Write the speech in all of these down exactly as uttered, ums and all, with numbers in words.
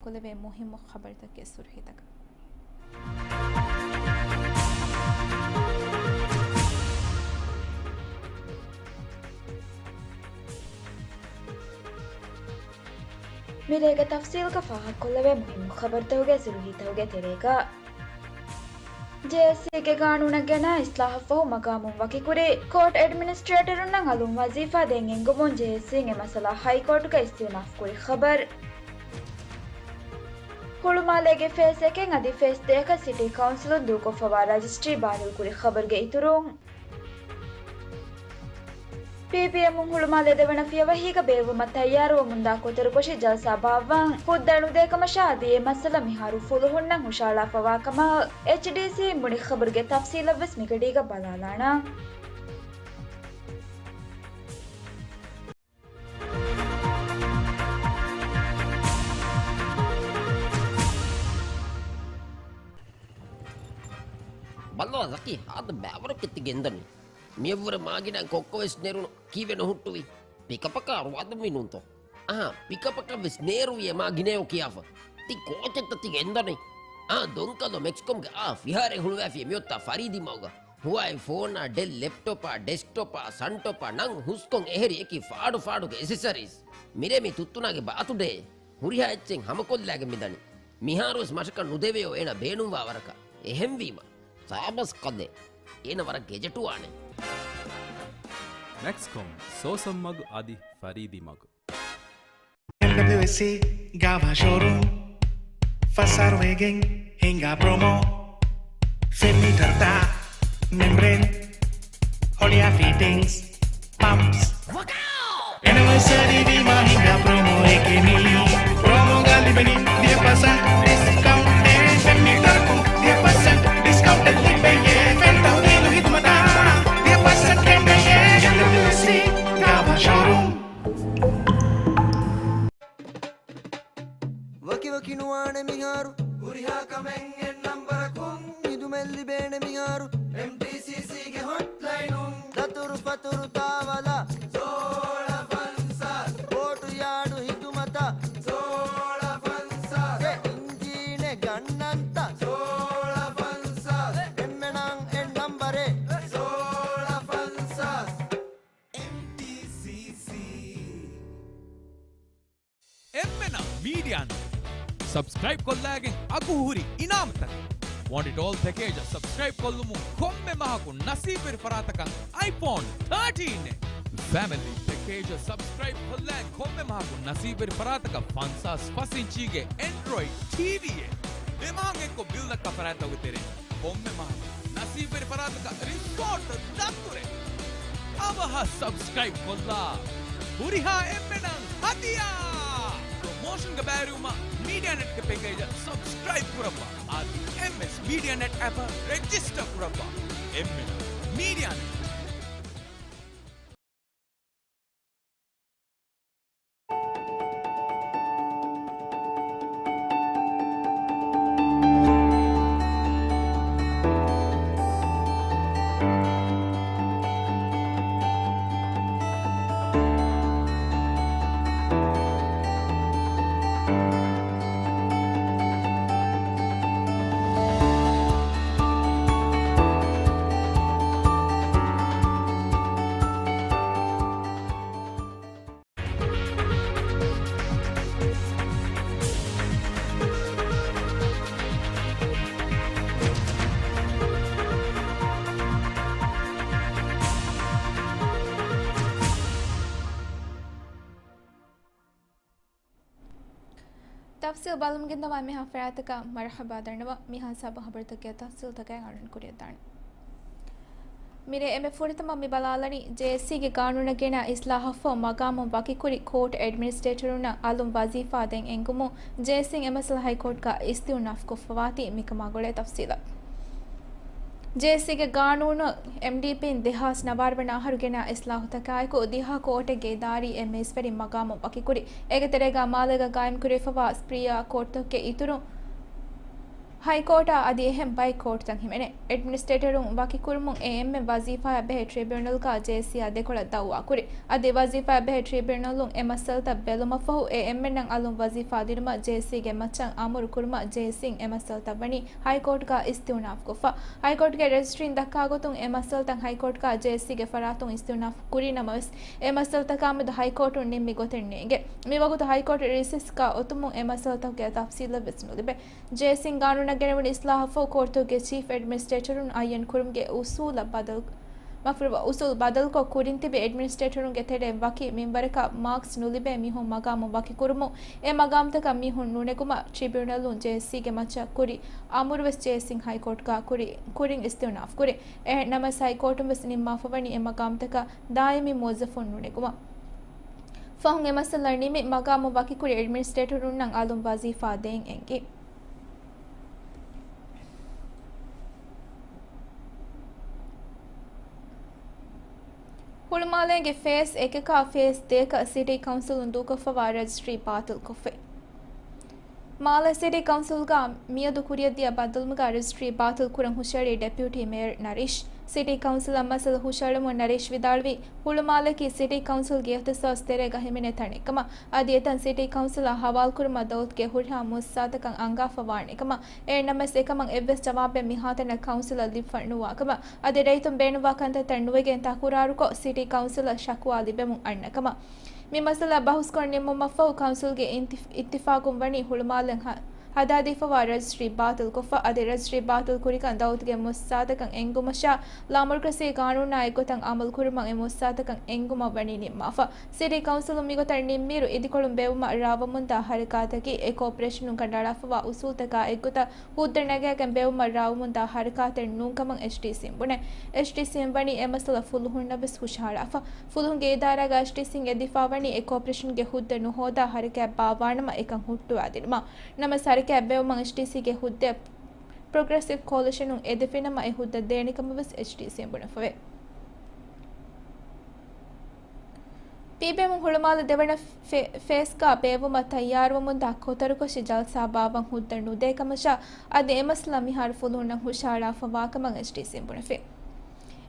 ކޮށްލެވޭ މުހިއްމު ޚަބަރުތަކެއް ސުރުޚީތަކަށް. މިރޭގެ ތަފްސީލްގަ ފާހަގަކޮށްލެވޭ މުހިއްމު ޚަބަރުތަކުގެ ސުރުޚީތަކުގެ ތެރޭގަ، ޖޭއެސްސީގެ ގާނޫނަށް ގެނާ އިސްލާހަށްފަހު މަގާމުން ވަކިކުރި ކޯޓް އެޑްމިނިސްޓްރޭޓަރުންނަށް އަލުން ވަޒީފާ ދޭން އެންގުމުން ޖޭއެސްސީން އެ މައްސަލަ ހައިކޯޓުގައި އިސްތިއުނާފް ކުރި ޚަބަރު. ހުޅުމާލޭގެ ފޭސް އެކެއް އަދި ފޭސް ދެއަކަށް ސިޓީ ކައުންސިލުން ދޫކޮށްފަވާ ރަޖިސްޓްރީ ބާރުލުކުރި ޚަބަރުގެ އިތުރުން، ޕީޕީއެމުން ހުޅުމާލޭ ދެވަނަ ފިޔަވަހީގަ ބޭއްވުމަށް ތައްޔާރުވަމުންދާ ކޮތަރުކޮށި ޖަލްސާ ބާއްވާން ހުއްދަ ނުދޭކަމަށާ އަދި އެ މައްސަލަ މިހާރު ފުލުހުންނަށް ހުށަހަޅާފަވާކަމަށް އެޗްޑީސީ ބުނި ޚަބަރުގެ ތަފްސީލަށްވެސް މިގަޑީގަ ބަލާލާނަން. ބައްލަވާ ޒަކީ، ހާދަ ބައިވަރަކަށް ތި ގެންދަނީ. މިއަށްވުރެ މާގިނަ ކޮއްކޮވެސް ނެރުނު ކީއްވެ ނުހުއްޓުވީ؟ ޕިކަޕަކާ ރުވާދުންވީ ނޫންތޯ؟ އާ، ޕިކަޕަކަށްވެސް ނޭރުވިއޭ މާ ގިނައޯ ކިޔާފަ. ތި ކޯޗެއްތަ ތި ގެންދަނީ؟ އާ، ދޮންކަލޯ މެކްސްކޮމްގެ އާ ފިހާރައެއް ހުޅުވައިފިޔޭ މިއޮތާ ފަރީދީ މަގުގަ. ހުވާއި ފޯނާ، ޑެލް ލެޕްޓޮޕާ، ޑެސްކްޓޮޕާ، ސަންޓޮޕާ، ނަން ހުސްކޮން އެހެރި އެކި ފާޑު ފާޑުގެ އެސެސަރީސް. މިރޭ މި ތުއްތުނާގެ ބާތުޑޭ. ހުރިހާ އެއްޗެއް ހަމަކޮށްލާގެން މިދަނީ. މިހާރުވެސް މަށަކަށް ނުދެވެޔޯ އޭނަ ބޭނުންވާ ވަރަކަށް. އެހެންވީމަ، ސާބަސް ކަލޭ. އޭނަ ވަރަށް ގެޖެޓުވާނެ. މެކްސްކޮމް، ސޯސަން މަގު އަދި ފަރީދީ މަގު. އެމްޑަބްލިއުއެސްސީ ގާވާ ޝޯރޫމް، ފަސް އަހަރު ވެގެން ހިނގާ ޕްރޮމޯ. ފެންމީޓަރުތައް، މެމްބްރޭން، ހޮޅިއާ ފިޓިންގްސް، ޕަމްޕްސް. އެނިވަރސަރީ ވީމާ ހިނގާ ޕްރޮމޯއެކޭ މީ. ޕްރޮމޯގަ ލިބެނީ ދިހަ ޕަސެންޓް ޑިސްކައުންޓެއް. ފެންމީޓަރަކުން ދިހަ ޕަސެންޓް ޑިސްކައުންޓެއް ލިބެޔޭ. ފެން ތަހުލީލު ހިދުމަތާ ދިހަ ޕަސެންޓް ކެނޑެޔޭ. އެމްޑަބްލިއުއެސްސީ ގާވާ ޝޯރޫމް. ވަކިވަކި ނުވާނެ މިހާރު. ހުރިހާ ކަމެއް އެއް ނަންބަރަކުން. ހިދުމަތް ލިބޭނެ މިހާރު. އެމްޑީސީސީގެ ހޮޓްލައިނުން. ދަތުރު ފަތުރު ތާވަލަ. ސޯޅަ ފަންސާސް. ބޯޓު ޔާޑު ހިދުމަތަށް. ސޯޅަ ފަންސާސް. އެ އިންޖީނެއް ގަންނަންތަ؟ ސޯޅަ ފަންސާސް. އެންމެނަށް އެއް ނަންބަރެއް. ސޯޅަ ފަންސާސް. އެމްޑީސީސީ. އެންމެނަށް މީޑިއާ ނެޓް ސަބްސްކްރައިބް ކޮށްލާގެން އަގުހުރި އިނާމުތަކެއް. ވޮންޑިޓޯލް ޕެކޭޖަށް ސަބްސްކްރައިބް ކޮށްލުމުން ކޮންމެ މަހަކު ނަސީބުވެރި ފަރާތަކަށް އައިފޯން ތާޓީން އެއް. ފެމިލީ ޕެކޭޖަށް ސަބްސްކްރައިބް ކޮށްލާ ކޮންމެ މަހަކު ނަސީބުވެރި ފަރާތަކަށް ފަންސާސް ފަސް އިންޗީގެ އެންޑްރޮއިޑް ޓީވީއެއް. ދެ މަހަށް އެއްކޮށް ބިލް ދައްކާ ފަރާތްތަކުގެ ތެރެއިން ކޮންމެ މަހަކު ނަސީބުވެރި ފަރާތަކަށް ރިސޯޓް ދަތުރެއް. އަވަހަށް ސަބްސްކްރައިބް ކޮށްލާ. ހުރިހާ އެންމެނަށް ހަދިޔާ! ޕްރޮމޯޝަންގެ ބައިވެރިވުމަށް މީޑިއާ ނެޓްގެ ޕެކޭޖަށް ސަބްސްކްރައިބް ކުރައްވާ. އަދި އެމްއެސް މީޑިއާ ނެޓް އެޕަށް ރެޖިސްޓަރ ކުރައްވާ. އެންމެނަށް މީޑިއާ ނެޓް. ތަފްސީލް ބަލަމުން ގެންދަވާ މިހާ ފަރާތަކަށް މަރުޙަބާ ދަންނަވަން. މިހާ ސާބަ ޚަބަރުތަކެއް ތަފްސީލްތަކަށް އަޅުން ކުރިއަށްދާނެ. މިރޭ އެންމެ ފުރަތަމަ މި ބަލާލަނީ، ޖޭއެސްސީގެ ގާނޫނަށް ގެނައި އިސްލާހަށްފަހު މަގާމުން ވަކިކުރި ކޯޓް އެޑްމިނިސްޓްރޭޓަރުންނަށް އަލުން ވަޒީފާ ދޭން އެންގުމުން ޖޭއެސްސީން އެމްއެސްއެލް ހައިކޯޓްގަ އިސްތިއުނާފް ކޮށްފަވާތީ މިކަމާ ގުޅޭ ތަފްސީލަށް. ޖޭއެސްސީގެ ގާނޫނު އެމްޑީޕީން ދެހާސް ނަވާރަ ވަނަ އަހަރު ގެނައި އިސްލާހުތަކާއެކު ދިހަ ކޯޓެއްގެ އިދާރީ އެއް މޭޒްވެރިން މަގާމުން ވަކިކުރި. އޭގެ ތެރޭގަ މާލޭގަ ގާއިމްކުރެވިފަވާ ސްޕްރީއާ ކޯޓްތަކުގެ އިތުރުން ހައިކޯޓާ އަދި އެހެން ބައެއް ކޯޓުތައް ހިމެނޭ. އެޑްމިނިސްޓްރޭޓަރުން ވަކިކުރުމުން އެ އެންމެ ވަޒީފާއަށް ބެހޭ ޓްރިބިއުނަލްގަ ޖޭސީއާ ދެކޮޅަށް ދައުވާކުރި. އަދި ވަޒީފާއަށް ބެހޭ ޓްރިބިއުނަލުން އެ މައްސަލަތައް ބެލުމަށްފަހު، އެ އެންމެންނަށް އަލުން ވަޒީފާ ދިނުމަށް ޖޭސީގެ މައްޗަށް އަމުރު ކުރުމަށް ޖޭސީން އެ މައްސަލަތައް ވަނީ ހައިކޯޓްގަ އިސްތިއުނާފްކޮށްފަ. ހައިކޯޓްގެ ރަޖިސްޓްރީން ދައްކާ ގޮތުން އެ މައްސަލަތައް ހައިކޯޓްގަ ޖޭސީގެ ފަރާތުން އިސްތިއުނާފް ކުރި ނަމަވެސް، އެ މައްސަލަތަކާމެދު ހައިކޯޓުން ނިންމި ގޮތެއް ނޭނގެ. މިވަގުތު ހައިކޯޓް ރިސެސްގަ އޮތުމުން އެ މައްސަލަތަކުގެ ތަފްސީލެއް ވެސް ނުލިބޭ. ޖޭސީން ގާނޫނަށް ގެނެވުނު އިސްލާހަށްފަހު ކޯޓުތަކުގެ ޗީފް އެޑްމިނިސްޓްރޭޓަރުން އައްޔަން ކުރުމުގެ އުސޫލަށް ބަދަލު، މަފުރުވާ އުސޫލު ބަދަލުކޮށް، ކުރިން ތިބި އެޑްމިނިސްޓްރޭޓަރުންގެ ތެރެއިން ވަކި މިންވަރަކަށް މާކްސް ނުލިބޭ މީހުން މަގާމުން ވަކިކުރުމުން، އެ މަގާމުތަކަށް މީހުން ނުނެގުމަށް ޓްރިބިއުނަލުން ޖޭސީގެ މައްޗަށް ކުރި އަމުރުވެސް ޖޭސީން ހައިކޯޓްގަ ކުރި، ކުރިން އިސްތިއުނާފް ކުރި. އެހެން ނަމަވެސް ހައިކޯޓުން ވެސް ނިންމާފަވަނީ އެ މަގާމުތަކަށް ދާއިމީ މުވައްޒަފުން ނުނެގުމަށް. ފަހުން އެ މައްސަލަ ނިމި، މަގާމު ވަކިކުރި އެޑްމިނިސްޓްރޭޓަރުންނަށް އަލުން ވަޒީފާ ދޭން އެންގި. ހުޅުމާލޭގެ ފޭސް އެކަކާ ފޭސް ދޭކަށް ސިޓީ ކައުންސިލުން ދޫކޮށްފަވާ ރަޖިސްޓްރީ ބާތިލްކޮށްފައި. މާލެ ސިޓީ ކައުންސިލްގަ މިއަދު ކުރިއަށްދިޔަ ބައްދަލުމުގަ ރަޖިސްޓްރީ ބާތިލް ކުރަން ހުށަހެޅީ ޑެޕިއުޓީ މޭޔަރ ނަރީޝް. ސިޓީ ކައުންސިލަށް މައްސަލަ ހުށަހެޅުމުން ނަރީޝް ވިދާޅުވީ، ހުޅުމާލަކީ ސިޓީ ކައުންސިލްގެ އިހްތިސާސް ތެރޭގަ ހިމެނޭ ތަނެއްކަމަށް، އަދި އެތަން ސިޓީ ކައުންސިލަށް ހަވާލުކުރުމަށް ދައުލަތުގެ ހުރިހާ މުއައްސަސާތަކަށް އަންގާފަވާނެކަމަށް. އެހެން ނަމަވެސް، އެކަމަށް އެއްވެސް ޖަވާބެއް މިހާތަނަށް ކައުންސިލަށް ލިބިފަ ނުވާކަމަށް، އަދި ރައްޔިތުން ބޭނުންވާ ކަންތައްތައް ނުވެގެން ތަކުރާރުކޮށް، ސިޓީ ކައުންސިލަށް ޝަކުވާ ލިބެމުން އަންނަކަމަށް. މި މައްސަލަ ބަހުސްކޮށް ނިންމުމަށްފަހު، ކައުންސިލްގެ އިންތި-، އިއްތިފާގުން ވަނީ ހުޅުމާލެން ހަ-، ހަދާދީފަވާ ރަޖިސްޓްރީ ބާތިލްކޮށްފަ، އަދި ރަޖިސްޓްރީ ބާތިލް ކުރިކަން ދައުލަތުގެ މުއައްސަސާތަކަށް އެންގުމަށާ، ލާމަރުކަޒީ ގާނޫނާ އެއްގޮތަށް އަމަލުކުރުމަށް އެ މުއައްސަސާތަކަށް އެންގުމަށް ވަނީ ނިންމާފަ. ސިޓީ ކައުންސިލުން މިގޮތަށް ނިންމިއިރު، އިދިކޮޅުން ބޭއްވުމަށް ރާވަމުންދާ ހަރަކާތަކީ، އެ ކޯޕަރޭޝަނުން ކަނޑައަޅާފަވާ އުސޫލުތަކާ އެއްގޮތަށް ހުއްދަ ނަގާގެން ބޭއްވުމަށް ރާވަމުންދާ ހަރަކާތެއް ނޫންކަމަށް އެޗްޑީސީން ބުނޭ. އެޗްޑީސީން ވަނީ އެ މައްސަލަ ފުލުހުންނަށް ވެސް ހުށަހަޅާފަ. ފުލުހުންގެ އިދާރާގަ އެޗްޑީސީން އެދިފާވަނީ އެ ކޯޕަރޭޝަންގެ ހުއްދަ ނުހޯދާ ހަރަކާތް ބާއްވާނަމަ އެކަން ހުއްޓުވާދިނުމަށް. ނަމަވެސް ހަރަކާތް ބޭއްވުމަށް އެޗްޑީސީގެ ހުއްދައަށް ޕްރޮގްރެސިވް ކޯލިޝަނުން އެދިފިނަމަ އެ ހުއްދަ ދޭނެކަމަށް ވެސް އެޗްޑީސީން ބުނެފަވޭ. ޕީބީއެމުން ހުޅުމާލެ ދެވަނަ ފޭ-، ފޭސްގަ ބޭއްވުމަށް ތައްޔާރުވަމުންދާ ކޮތަރުކޮށި ޖަލްސާ ބާއްވަން ހުއްދަ ނުދޭ ކަމަށާ، އަދި އެ މައްސަލަ މިހާރު ފުލުހުންނަށް ހުށަހަޅާފަވާކަމަށް އެޗްޑީސީން ބުނެފި.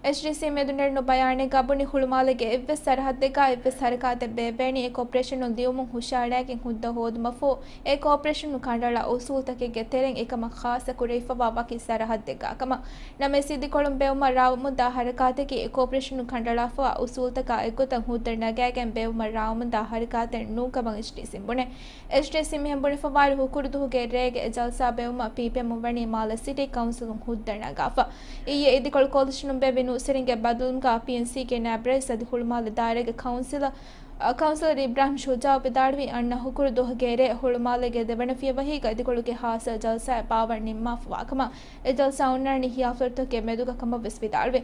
އެޗްޑީސީން މެދުނެރުނު ބަޔާނެއްގަ ބުނި ހުޅުމާލެގެ އެއްވެސް ސަރަހައްދެއްގަ އެއްވެސް ހަރަކާތެއް ބޭއްވޭނީ އެ ކޯޕަރޭޝަނުން ލިޔުމުން ހުށަހަޅައިގެން ހުއްދަ ހޯދުމަށްފަހު، އެ ކޯޕަރޭޝަނުން ކަނޑައަޅާ އުސޫލުތަކެއްގެ ތެރެއިން އެކަމަށް ޚާއްޞަ ކުރެވިފަވާ ވަކި ސަރަހައްދެއްގަ ކަމަށް. ނަމަވެސް އިދިކޮޅުން ބޭއްވުމަށް ރާވަމުންދާ ހަރަކާތަކީ އެ ކޯޕަރޭޝަނުން ކަނޑައަޅާފަވާ އުސޫލުތަކާ އެއްގޮތަށް ހުއްދަ ނަގާގެން ބޭއްވުމަށް ރާވަމުންދާ ހަރަކާތެއް ނޫންކަމަށް އެޗްޑީސީން ބުނޭ. އެޗްޑީސީން މިހެން ބުނެފަވާއިރު ހުކުރު ދުވަހުގެ ރޭގެ އެ ޖަލްސާ ބޭއްވުމަށް ޕީޕީއެމުން ވަނީ މާލެ ސިޓީ ކައުންސިލުން ހުއްދަ ނަގާފަ. އިއްޔެ އިދިކޮޅު ކޯލިޝަނުން ބޭއްވި ނޫސްވެރިންގެ ބައްދަލުވުމުގަ ޕީއެންސީގެ ނާއިބް ރައީސް އަދި ހުޅުމާލެ ދާއިރާގެ ކައުންސިލަރ، އަ، ކައުންސިލަރ އިބްރާހިމް ޝުޖާއު ވިދާޅުވީ، އަންނަ ހުކުރު ދުވަހުގެ ރޭ ހުޅުމާލޭގެ ދެވަނަ ފިޔަވަހީގަ އިދިކޮޅުގެ ހާއްސަ ޖަލްސާއެއް ބާއްވަން ނިންމާފަވާކަމަށް، އެ ޖަލްސާ އޮންނާނީ ހިޔާފަރުތަކުގެ މެދުގަ ކަމަށް ވެސް ވިދާޅުވި.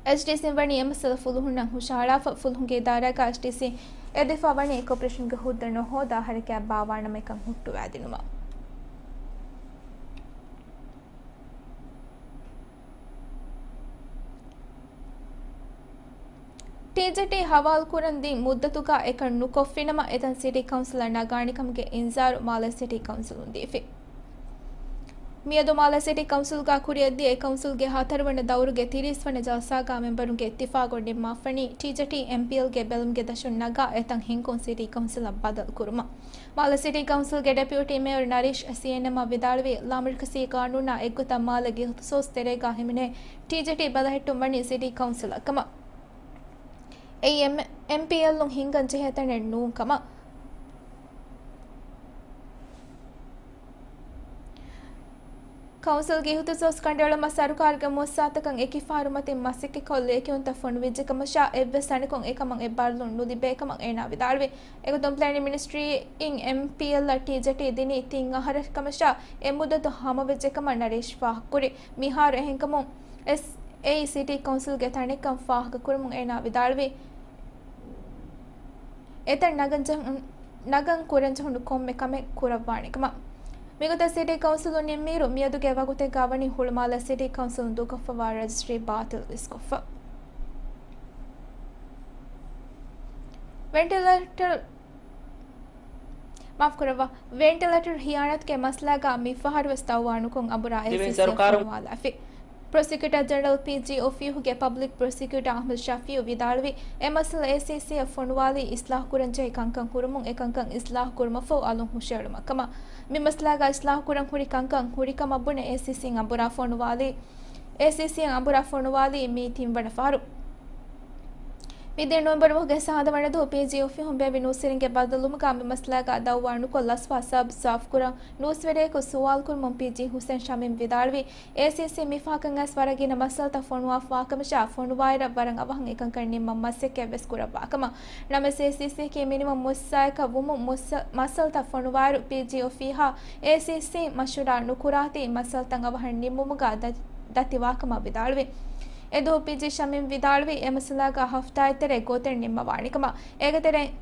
އެޗްޑީސީން ވަނީ އެ މައްސަލަ ފުލުހުންނަށް ހުށަހަޅާފަ، ފުލުހުންގެ އިދާރާގަ އެޗްޑީސީން އެދިފާ ވަނީ އެ ކޯޕަރޭޝަންގެ ހުއްދަ ނުހޯދާ ހަރަކާތް ބާއްވާނަމަ އެކަން ހުއްޓުވާދިނުމަށް. ޓީޒެޓީ ހަވާލުކުރަން ދިން މުއްދަތުގަ އެކަން ނުކޮށްފިނަމަ، އެތަން ސިޓީ ކައުންސިލަށް ނަގާނެ ކަމުގެ އިންޒާރު މާލެ ސިޓީ ކައުންސިލުން ދީފި. މިއަދު މާލެ ސިޓީ ކައުންސިލްގަ ކުރިއަށްދިޔަ އެ ކައުންސިލްގެ ހަތަރުވަނަ ދައުރުގެ ތިރީސް ވަނަ ޖަލްސާގަ މެމްބަރުންގެ އިއްތިފާގުން ނިންމާފަނީ، ޓީޒެޓީ އެމްޕީއެލްގެ ބެލުމުގެ ދަށުން ނަގާ އެތަން ހިންގުން ސިޓީ ކައުންސިލަށް ބަދަލު ކުރުމަށް. މާލެ ސިޓީ ކައުންސިލްގެ ޑެޕިއުޓީ މޭޔަރ ނަރީޝް ސީއެންއެމްއަށް ވިދާޅުވީ، ލާމަރުކަޒީ ގާނޫނާ އެއްގޮތަށް މާލޭގެ އިޚްތިޞާޞް ތެރޭގަ ހިމެނޭ ޓީޒެޓީ ބަލަހެއްޓުން ވަނީ ސިޓީ ކައުންސިލަށް ކަމަށް. އެއީ އެމް-، އެމްޕީއެލުން ހިންގަން ޖެހޭ ތަނެއް ނޫން ކަމަށް. ކައުންސިލްގެ އިޚްތިޞާޞް ކަނޑައެޅުމަށް ސަރުކާރުގެ މުއައްސަސާތަކަށް އެކި ފަހަރު މަތިން މަސައްކަތްކޮށް ލިޔެކިޔުންތައް ފޮނުވިއްޖެ ކަމަށާ، އެއްވެސް ތަނަކުން އެކަމަށް އެއްބާރުލުން ނުލިބޭ ކަމަށް އޭނާ ވިދާޅުވި. އެގޮތުން ޕްލޭނިން މިނިސްޓްރީއިން އެމްޕީއެލްއަށް ޓީޒެޓީ ދިނީ ތިން އަހަރެއް ކަމަށާ، އެ މުއްދަތު ހަމަވެއްޖެ ކަމަށް ނަރީޝް ފާހަގަކުރި. މިހާރު އެހެންކަމުން އެސް އެއީ ސިޓީ ކައުންސިލްގެ ތަނެއްކަން ފާހަގަކުރަމުން އޭނާ ވިދާޅުވީ، އެތަން ނަގަންޖެހުނު، ނަގަން ކުރަންޖެހުނު ކޮންމެ ކަމެއް ކުރައްވާނެ ކަމަށް. މިގޮތަށް ސިޓީ ކައުންސިލުން ނިންމިއިރު، މިއަދުގެ ވަގުތެއްގަ ވަނީ ހުޅުމާލެ ސިޓީ ކައުންސިލުން ދޫކޮށްފަވާ ރަޖިސްޓްރީ ބާތިލް ވެސްކޮށްފަ. ވެންޓިލޭޓަރު މާފުކުރައްވާ، ވެންޓިލޭޓަރު ހިޔާނަތުގެ މައްސަލާގަ މި ފަހަރުވެސް ދައުވާ ނުކޮށް އަނބުރާ ދިވެހި އޭސީސީއަށް ސަރުކާރުން ފޮނުވާލާފި. ޕްރޮސިކިއުޓަރ ޖެނެރަލް ޕީޖީ އޮފީހުގެ ޕަބްލިކް ޕްރޮސިކިއުޓަރ އަޙްމަދު ޝަފީއު ވިދާޅުވީ، އެ މައްސަލަ އޭސީސީއަށް ފޮނުވާލީ އިސްލާހުކުރަންޖެހޭ ކަންކަން ކުރުމުން އެކަންކަން އިސްލާހުކުރުމަށްފަހު އަލުން ހުށައެޅުމަށް ކަމަށް. މި މައްސަލާގަ އިސްލާހުކުރަން ހުރި ކަންކަން ހުރިކަމަށް ބުނެ އޭސީސީން އަނބުރާ ފޮނުވާލީ، އޭސީސީން އަނބުރާ ފޮނުވާލީ މީ ތިންވަނަ ފަހަރު. މިދިޔަ ނޮވެމްބަރު މަހުގެ ސާދަ ވަނަ ދުވަހު ޕީޖީ އޮފީހުން ބޭއްވި ނޫސްވެރިންގެ ބައްދަލުވުމުގަ މި މައްސަލާގަ ދައުވާ ނުކޮށް ލަސްވާ ސަބަބު ސާފުކުރަން ނޫސްވެރިޔަކު ސުވާލުކުރުމުން ޕީޖީ ހުސެން ޝަމީމް ވިދާޅުވީ، އޭސީސީ މި ފަހަކަށް އައިސް ވަރަށް ގިނަ މައްސަލަތައް ފޮނުވާފަވާކަމަށާ، ފޮނުވާއިރަށް ވަރަށް އަވަހަށް އެކަންކަން ނިންމަން މަސައްކަތްވެސް ކުރައްވާކަމަށް. ނަމަވެސް އޭސީސީއަކީ މިނިވަން މުއްސައަކަށް ވުމުން މައްސަ-، މައްސަލަތައް ފޮނުވާއިރު ޕީޖީ އޮފީހާ އޭސީސީ މަޝްވަރާ ނުކުރާތީ މައްސަލަތައް އަވަހަށް ނިންމުމުގަ ދަ-، ދަތިވާކަމަށް ވިދާޅުވި. އެދުވަހު ޕީޖީ ޝަމީމް ވިދާޅުވީ، އެ މައްސަލާގަ ހަފްތާއެއް ތެރޭ ގޮތެއް ނިންމަވާނެކަމަށް. އޭގެތެރެއިން،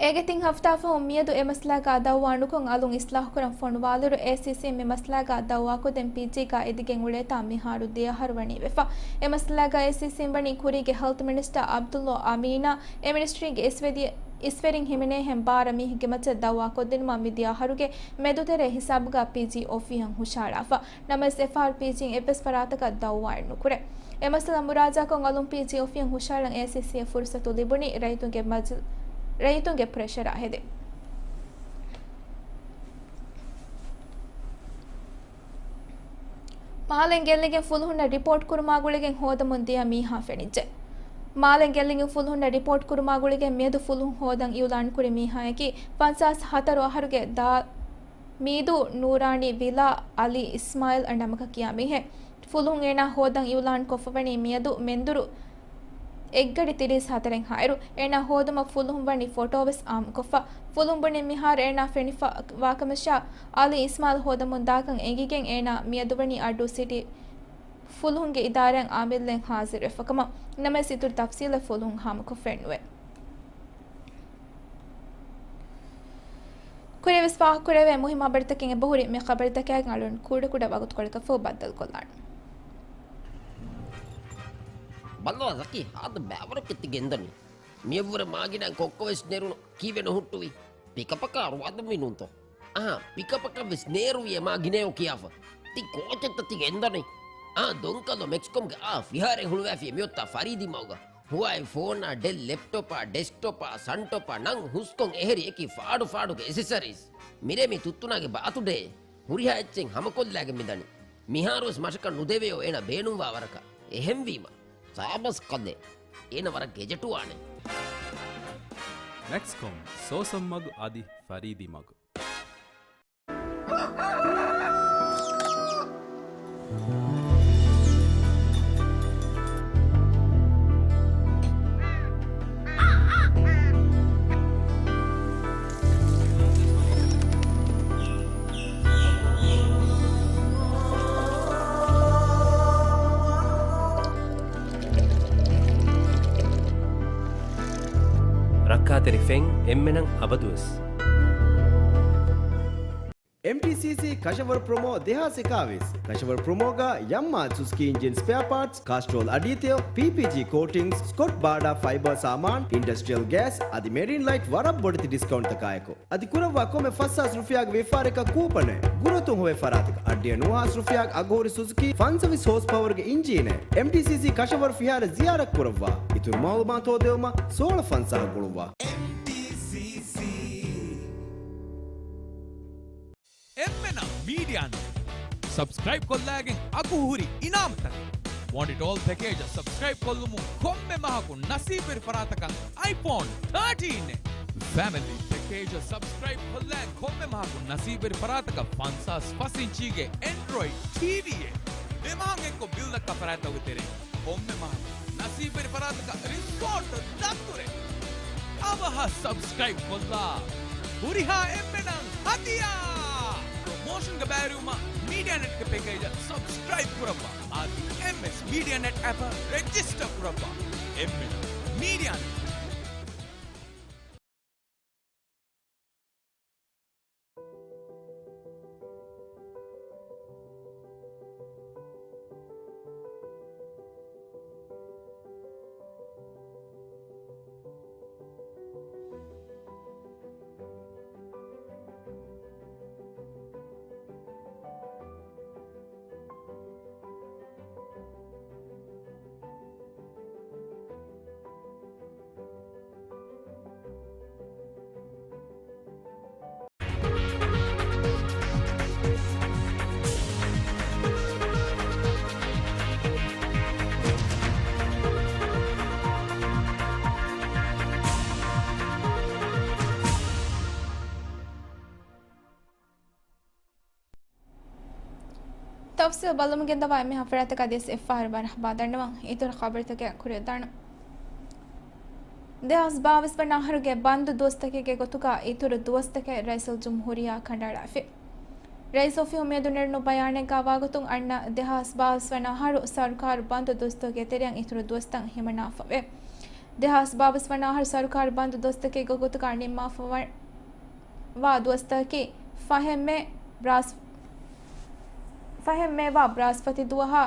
އޭގެ ތިން ހަފްތާ ފަހުން މިއަދު އެ މައްސަލާގަ ދައުވާ ނުކޮށް އަލުން އިސްލާހުކުރަން ފޮނުވާލިއިރު، އޭސީސީން މި މައްސަލާގަ ދައުވާކޮށްދޭން ޕީޖީގަ އެދިގެން އުޅޭތާ މިހާރު ދެއަހަރު ވަނީ ވެފަ. އެ މައްސަލާގަ އޭސީސީން ވަނީ ކުރީގެ ހެލްތު މިނިސްޓަރ އަބްދުﷲ އަމީނާ، އެ މިނިސްޓްރީގެ އިސްވެދި-، އިސްވެރިން ހިމެނޭހެން ބާރަ މީހެއްގެ މައްޗަށް ދައުވާ ކޮށްދިނުމަށް މިދިޔަ އަހަރުގެ މެދުތެރޭ ހިސާބުގަ ޕީޖީ އޮފީހަށް ހުށަހަޅާފަ. ނަމަވެސް އެފަހަރު ޕީޖީން އެއްވެސް ފަރާތަކަށް ދައުވާއެއް ނުކުރޭ. އެ މައްސަލަ މުރާޖާކޮށް އަލުން ޕީޖީ އޮފީހަށް ހުށަހަޅަން އޭސީސީއަށް ފުރުސަތު ލިބުނީ ރައްޔިތުންގެ މަޖި-، ރައްޔިތުންގެ ޕްރެޝަރާ ހެދެ. މާލެން ގެއްލިގެން ފުލުހުންނަށް ރިޕޯޓް ކުރުމާ ގުޅިގެން ހޯދަމުން ދިޔަ މީހާ ފެނިއްޖެ. މާލެން ގެއްލިގެން ފުލުހުންނަށް ރިޕޯޓް ކުރުމާ ގުޅިގެން މިއަދު ފުލުހުން ހޯދަން އިއުލާން ކުރި މީހާޔަކީ ފަންސާސް ހަތަރު އަހަރުގެ ދާ-، މީދޫ ނޫރާނީ ވިލާ އަލީ އިސްމާއިލް އަށް ނަމަކަށް ކިޔާ މީހެއް. ފުލުހުން އޭނާ ހޯދަން އިއުލާން ކޮށްފަވަނީ މިއަދު މެންދުރު އެއްގަޑި ތިރީސް ހަތަރެއްހާއިރު. އޭނާ ހޯދުމަށް ފުލުހުން ވަނީ ފޮޓޯވެސް އާއްމުކޮށްފަ. ފުލުހުން ބުނި މިހާރު އޭނާ ފެނިފަ ވާކަމަށާ، އަލީ އިސްމާއިލް ހޯދަމުން ދާކަން އެނގިގެން އޭނާ މިއަދު ވަނީ އައްޑޫ ސިޓީ ފުލުހުންގެ އިދާރާއިން އާމިލުން ހާޒިރުވެފަކަމަށް. ނަމަވެސް އިތުރު ތަފްސީލެއް ފުލުހުން ހާމަކޮށްފައެއްނުވޭ. ކުރިޔަށްވެސް ފާހަގަކުރެވޭ މުހިއްމު ހަބަރުތަކެއް އެބަހުރި މި ޚަބަރުތަކާގެން އަޅުން ކުޑަކުޑަ ވަގުތުކޮޅަކަށްފަހު ބައްދަލުކޮށްލާނަން. ބައްލަވާ ޒަކީ، ހާދަ ބައިވަރު ކެތި ގެންދަނީ. މިއަށްވުރެ މާގިނަ ކޮއްކޮވެސް ނެރުނު ކީއްވެ ނުހުއްޓުވީ؟ ޕިކަޕަކާ ރުވާދަންވީ ނޫންތޯ؟ އާ، ޕިކަޕަކަށްވެސް ނޭރުވި އެ މާގިނައޯ ކިޔާފަ. ތި ކޯޗެއްތަ ތި ގެންދަނީ؟ އާ، ދޮންކަލޯ މެކްސްކޮމްގެ އާ ފިހާރައެއް ހުޅުވާފި މިއޮތްތާ ފަރީދީ މަގުގަ. ހުވާއި ފޯނާ، ޑެލް ލެޕްޓޮޕާ، ޑެސްކްޓޮޕާ، ސަންޓޮޕާ ނަން ހުސްކޮން އެހެރި އެކި ފާޑު ފާޑުގެ އެސެސަރީސް. މިރޭ މި ތުއްތުނާގެ ބާތުޑޭ. ހުރިހާ އެއްޗެއް ހަމަކޮށްލާގެން މިދަނީ. މިހާރުވެސް މަށަކަށް ނުދެވެޔޯ އޭނަ ބޭނުންވާ ވަރަކަށް. އެހެންވީމަ، ސާބަސް ކަލޭ. އޭނަ ވަރަށް ގެޖެޓުވާނެ. މެކްސްކޮމް، ސޯސަން މަގު އަދި ފަރީދީ މަގު. ރައްކާތެރި ފެން އެންމެނަށް އަބަދުވެސް. އެމްޓީސީސީ ކަށަވަރު ޕްރޮމޯ ދެހާސް އެކާވީސް. ކަށަވަރު ޕްރޮމޯގަ ޔަމްމާ ސުޒުކީ އިންޖިން ސްޕެއާ ޕާޓްސް، ކާސްޓްރޯލް އަޑީތެޔޮ، ޕީޕީޖީ ކޯޓިންގްސް، ސްކޮޓް ބާޑާ ފައިބަރ ސާމާން، އިންޑަސްޓްރިއަލް ގޭސް އަދި މެރިން ލައިޓް ވަރަށް ބޮޑެތި ޑިސްކައުންޓްތަކާއެކު. އަދި ކުރައްވާ ކޮންމެ ފަސް ހާސް ރުފިޔާގެ ވިޔަފާރިއަކަށް ކޫޕަނެއް. ގުރަތުން ހޮވޭ ފަރާތަކަށް އަށްޑިހަ ނުވަ ހާސް ރުފިޔާގެ އަގުހުރި ސުޒުކީ ފަންސަވީސް ހޯސް ޕަވަރުގެ އިންޖީނެއް. އެމްޓީސީސީ ކަށަވަރު ފިހާރަ ޒިޔާރަތް ކުރައްވާ. އިތުރު މައުލޫމާތު ހޯދެވުމަށް ސޯޅަ ފަންސާހަށް ގުޅުއްވާ. އެމްޓީސީސީ. އެންމެނަށް މީޑިއާ ނެޓް ސަބްސްކްރައިބް ކޮށްލައިގެން އަގުހުރި އިނާމުތަކެއް. ވާންޓް އިޓް އޯލް ޕެކޭޖަށް ސަބްސްކްރައިބް ކޮށްލުމުން ކޮންމެ މަހަކު ނަސީބުވެރި ފަރާތަކަށް އައިފޯން ތާޓީން އެއް. ފެމިލީ ޕެކޭޖަށް ސަބްސްކްރައިބް ކޮށްލައިގެން ކޮންމެ މަހަކު ނަސީބުވެރި ފަރާތަކަށް ފަންސާސް ފަސް އިންޗީގެ އެންޑްރޮއިޑް ޓީވީއެއް. ދެ މަހަށް އެއްކޮށް ބިލް ދައްކާ ފަރާތްތަކުގެ ތެރެއިން ކޮންމެ މަހަކު ނަސީބުވެރި ފަރާތަކަށް ރިސޯޓް ދަތުރެއް. އަވަހަށް ސަބްސްކްރައިބް ކޮށްލާ. ހުރިހާ އެންމެނަށް ހަދިޔާ! ޕްރޮމޯޝަންގެ ބައިވެރިވުމަށް މީޑިއާ ނެޓްގެ ޕެކޭޖަށް ސަބްސްކްރައިބް ކުރައްވާ. އަދި އެމްއެސް މީޑިއާ ނެޓް އެޕަށް ރެޖިސްޓަރ ކުރައްވާ. އެންމެނަށް މީޑިއާ ނެޓް. ތަފްސީލް ބަލަމުން ގެންދަވާ އެންމެހާ ފަރާތަކާ ދިޔަސް އެއްފަހަރު ވަރަށް ބާދަންނަވަން. އިތުރު ޚަބަރުތަކެއް ކުރިއަށްދާނަން. ދެހާސް ބާވީސް ވަނަ އަހަރުގެ ބަންދު ދުވަސްތަކެއްގެ ގޮތުގަ އިތުރު ދުވަސްތަކެއް ރައީސުލްޖުމްހޫރިއްޔާ ކަނޑައަޅާފި. ރައީސް އޮފީހުން މިއަދު ނެރުނު ބަޔާނެއްގަ ވާގޮތުން އަންނަ ދެހާސް ބާވީސް ވަނަ އަހަރު ސަރުކާރު ބަންދު ދުވަސްތަކުގެ ތެރެއަށް އިތުރު ދުވަސްތައް ހިމަނާފަވޭ. ދެހާސް ބާވީސް ވަނަ އަހަރު ސަރުކާރު ބަންދު ދުވަސްތަކެއްގެ ގޮތުގަ ނިންމާފަ ވަ-، ވާ ދުވަސްތަކަކީ ފަހެއް މޭ ބްރާސް-، ފަހެއް މޭ ވާ ބްރާސްފަތި ދުވަހާ،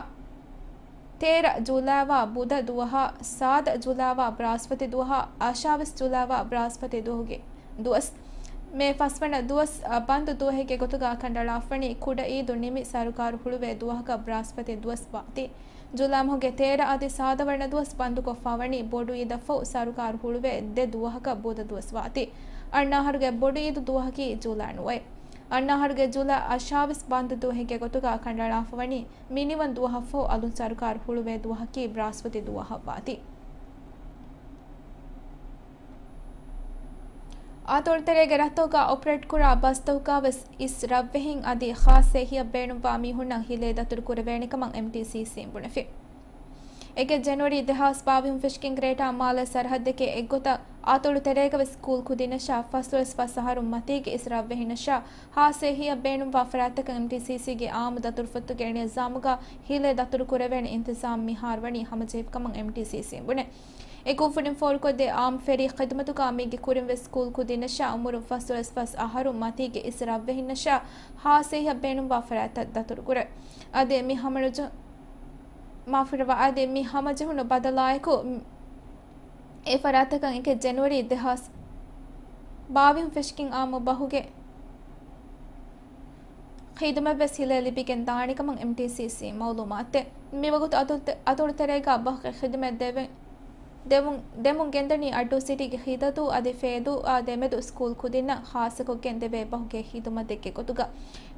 ތޭރަ ޖޫލައި ވާ ބުދަ ދުވަހާ، ސާދަ ޖޫލައި ވާ ބްރާސްފަތި ދުވަހާ، އަށާވީސް ޖޫލައި ވާ ބްރާސްފަތި ދުވަހުގެ ދުވަސް. މޭ ފަސްވަނަ ދުވަސް، އަ، ބަންދު ދުވަހެއްގެ ގޮތުގަ ކަނޑައަޅާފަވަނީ ކުޑަ އީދު ނިމި ސަރުކާރު ހުޅުވޭ ދުވަހަކަށް ބްރާސްފަތި ދުވަސް ވާތީ. ޖުލައި މަހުގެ ތޭރަ އަދި ސާދަ ވަނަ ދުވަސް ބަންދުކޮށްފަވަނީ ބޮޑު އީދަށްފަހު ސަރުކާރު ހުޅުވޭ ދެ ދުވަހަކަށް ބުދަ ދުވަސް ވާތީ. އަންނަ އަހަރުގެ ބޮޑު އީދު ދުވަހަކީ ޖުލައި ނުވައެއް. އަންނަ އަހަރުގެ ޖުލައި އަށާވީސް ބަންދު ދުވަހެއްގެ ގޮތުގަ ކަނޑައަޅާފަވަނީ މިނިވަން ދުވަހަށްފަހު އަލުން ސަރުކާރު ހުޅުވޭ ދުވަހަކީ ބްރާސްފަތި ދުވަހަށް ވާތީ. އާތޮޅުތެރޭގެ ރަށްތަކުގަ އޮޕަރޭޓްކުރާ ބަސްތަކުގަވެސް އިސް ރަށްވެހިން އަދި ޚާއްސަ އެހީއަށް ބޭނުންވާ މީހުންނަށް ހިލޭ ދަތުރު ކުރެވޭނެކަމަށް އެމްޓީސީސީން ބުނެފި. އެކެއް ޖެނުއަރީ ދެހާސް ބާވީސް ފެށިގެން ގްރޭޓާ މާލޭ ސަރަހައްދެކޭ އެއްގޮތަށް އާތޮޅު ތެރޭގަވެސް ސްކޫލް ކުދިންނަށާ ފަސްދޮޅަސް ފަސް އަހަރުން މަތީގެ އިސް ރަށްވެހިންނަށާ ހާއްސަ އެހީއަށް ބޭނުންވާ ފަރާތްތަކަށް އެމްޓީސީސީގެ އާއްމު ދަތުރުފޮތުގެ ނިޒާމުގަ ހިލޭ ދަތުރު ކުރެވޭނެ އިންތިޒާމް މިހާރު ވަނީ ހަމަޖެހިފިކަމަށް އެމްޓީސީސީން ބުނޭ. އެ ކުންފުނިން ފޯރުކޮށްދޭ އާއްމު ފެރީ ޚިދުމަތުގަ މީގެ ކުރިންވެސް ސްކޫލް ކުދިންނަށާ އުމުރުން ފަސްދޮޅަސް ފަސް އަހަރުން މަތީގެ އިސް ރަށްވެހިންނަށާ ހާއްސަ އެހީއަށް ބޭނުންވާ ފަރާތްތައް ދަތުރުކުރޭ. އަދި މި ހަމަނުޖެހު-، މާފުރަވާ، އަދި މި ހަމަޖެހުނު ބަދަލާއެކު، އެ ފަރާތްތަކަށް އެކެއް ޖެނުއަރީ ދެހާސް ބާވީސް ފެށިގެން އާއްމު ބަހުގެ ޚިދުމަތްވެސް ހިލޭ ލިބިގެން ދާނެކަމަށް އެމްޓީސީސީ މައުލޫމާތު ދޭ. މިވަގުތު އަތޮޅު-، އަތޮޅުތެރޭގަ ބަހުގެ ޚިދުމަތް ދެވެ-، ދެމުން، ދެމުން ގެންދަނީ އައްޑޫ ސިޓީގެ ހިދަދޫ އަދި ފޭދޫ އާ ދެމެދު ސްކޫލް ކުދިންނަށް ޚާއްސަކޮށްގެން ދެވޭ ބަހުގެ ޚިދުމަތެއްގެ ގޮތުގަ.